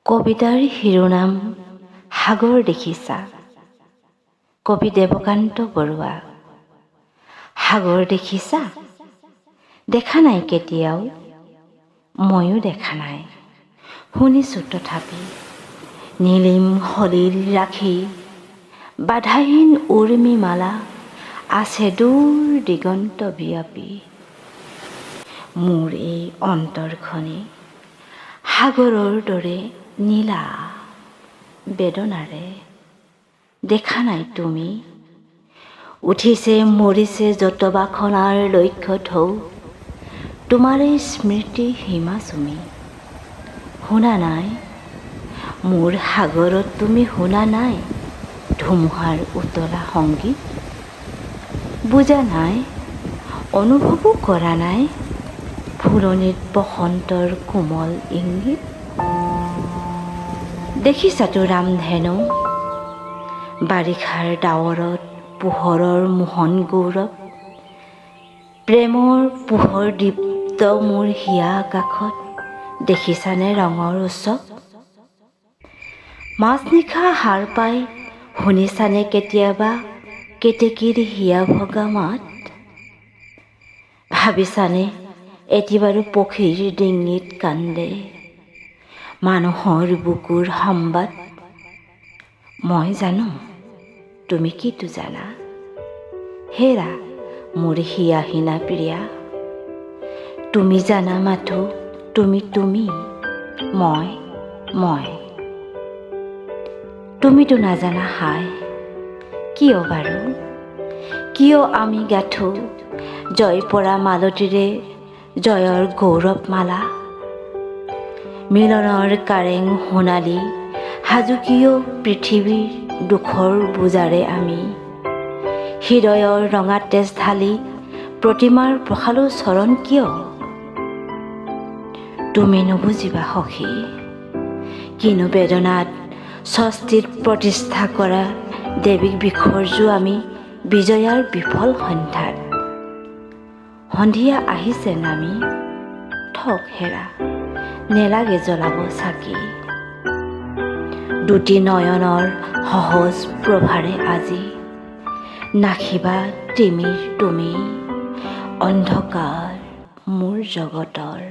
কবিতাৰ শিৰোনাম সাগৰ দেখিছা। কবি দেৱকান্ত বৰুৱা। সাগৰ দেখিছা? দেখা নাই কেতিয়াও, ময়ো দেখা নাই। শুনিছোঁ তথাপি নীলিম সলিল ৰাখি বাধাহীন উৰ্মিমালা আছে দূৰ দিগন্ত বিয়পি। মোৰ এই অন্তৰখনি সাগৰৰ দৰে নীলা বেদনাৰে। দেখা নাই তুমি? উঠিছে মৰিছে যত বাসনাৰ লক্ষ্য ঢৌ, তোমাৰ এই স্মৃতি সীমা চুমি। শুনা নাই মোৰ সাগৰত, তুমি শুনা নাই ধুমুহাৰ উতলা সংগীত? বুজা নাই, অনুভৱো কৰা নাই ফুলনিত বসন্তৰ কোমল ইংগিত? দেখিছাতো ৰামধেনু, বাৰিষাৰ ডাৱৰত পোহৰৰ মোহন গৌৰৱ, প্ৰেমৰ পোহৰ দীপ্ত মোৰ হিয়া আকাশত। দেখিছানে ৰঙৰ উৎসৱ? মাজনিশা সাৰ পাই শুনিছানে কেতিয়াবা কেতেকীৰ হিয়া ভগা মাত? ভাবিছানে এটি বাৰু পক্ষীৰ ডিঙিত কান্দে মানুহৰ বুকুৰ সম্বাদ? মই জানো, তুমি কিটো জানা? হেৰা মোৰ হিয়াহীনা প্ৰিয়া, তুমি জানা মাথো তুমি তুমি, মই মই। তুমিতো নাজানা হায়, কিয় বাৰু? কিয় আমি গাথো জয় পৰা মালতীৰে জয়ৰ গৌৰৱমালা? মিলনৰ কাৰেং সোণালী সাজু কিয় পৃথিৱীৰ দুখৰ বোজাৰে আমি? হৃদয়ৰ ৰঙা তেজ ঢালি প্ৰতিমাৰ পখালো চৰণ কিয়? তুমি নুবুজিবা সখী, কিনো বেদনাত স্বস্তিত প্ৰতিষ্ঠা কৰা দেৱীক বিসৰ্জো আমি বিজয়াৰ বিফল সন্ধ্যাত। সন্ধিয়া আহিছে নামি, থক হেৰা, নেলাগে জ্বলাব চাকি। দুটি নয়নৰ সহজ প্ৰভাৰে আজি নাশিবা তিমিৰ তুমি অন্ধকাৰ মোৰ জগতৰ।